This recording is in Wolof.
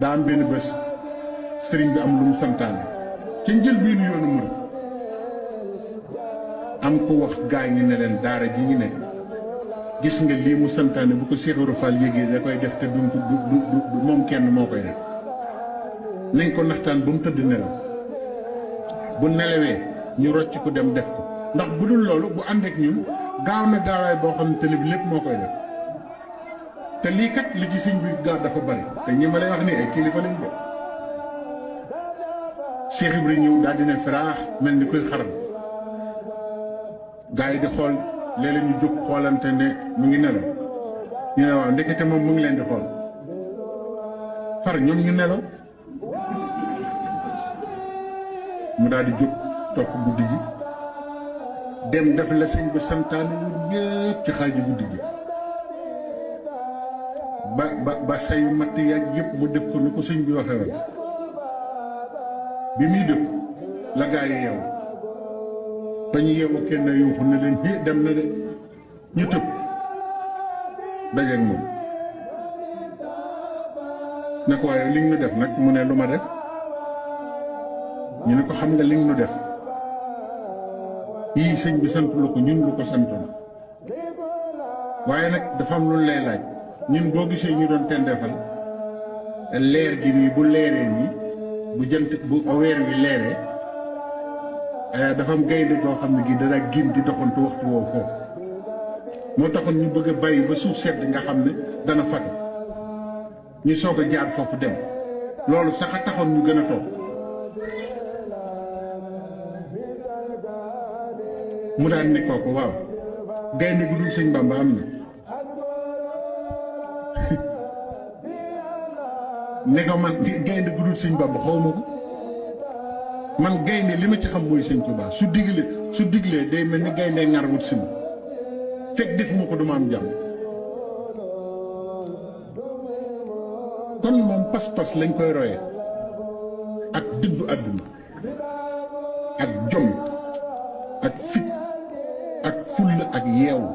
daa am benn bés sëriñ bi am lu mu santaane ca njëlbéenu yoonu murid am ko wax gaa ñi ne leen daara ji ñu nekk gis nga lii mu santaane bu ko Cheikh Ibra Fall yégee da koy def te du moom kenn moo koy def nañ ko naxtaan ba mu tëdd nelaw bu nelawee ñu rocc ko dem def ko ndax bu dul loolu bu ànd ak ñun gaaw na gaawaay boo xam ne bi lépp moo koy def te lii kat li ci sëñ bi gaaw dafa bari te ñi ma lay wax ni ay kilifa lañ de Cheikh Ibra ñëw daal dina firaax mel ni koy xaram gaa yi di xool léeg-léeg ñu jóg xoolante ne mu ngi nelaw ñu ne waaw ndekete moom mu ngi leen di xool far ñoom ñu nelaw mu daal di jóg topp guddi gi dem def la sëñ bi santaane yu yëpp ci xaaju guddi gi ba say matt yaag yëpp mu def ko ni ko sëñ bi waxee woon bi muy dëpp la gaa yi yeewu ba ñu yeewu kenn yuuxu ne leen hi dem na de ñu tëb dajeeg moom ne ko waaye li nga nu def nag mu ne lu ma def ñu ne ko xam nga li nga nu def yii sëñ bi sant lu ko ñun lu ko santoon waaye nag dafa am lu lay laaj ñun boo gisee ñu doon tendeefal leer gi nii bu leeree nii bu jant bu weer wi leeree dafa am gaynde goo xam ne gi dara gin di doxantu waxtu woowu foofu moo taxoon ñu bëgg a bàyyi ba suuf sedd nga xam ne dana fatu ñu soog a jaar foofu dem loolu sax a taxoon ñu gën a toog mu daan ne kooku waaw gaynde gu dul sëñ Bamba am na ne ko man gaynde gu dul sëñ Bamba xaw ma ko man gaynde li ma ci xam mooy sëñ Tuubaa su diglee day mel ni gaynde ngar wut si ma fekk defuma ko duma am jàmm kon moom pas-pas lañ koy roye ak dëddu àdduna ak jom ak fit ak fulla ak yeewu